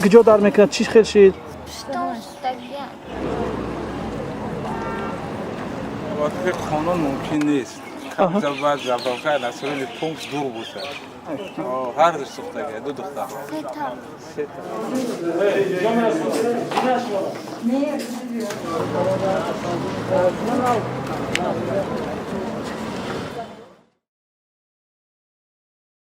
Куҷо дар мекунад, чӣ хел шид? Мувофиқи қонун мумкин нест. Бояд заправка населённый пункт дур бошад. Ҳар ду сӯхтага, ду духтар. Сета.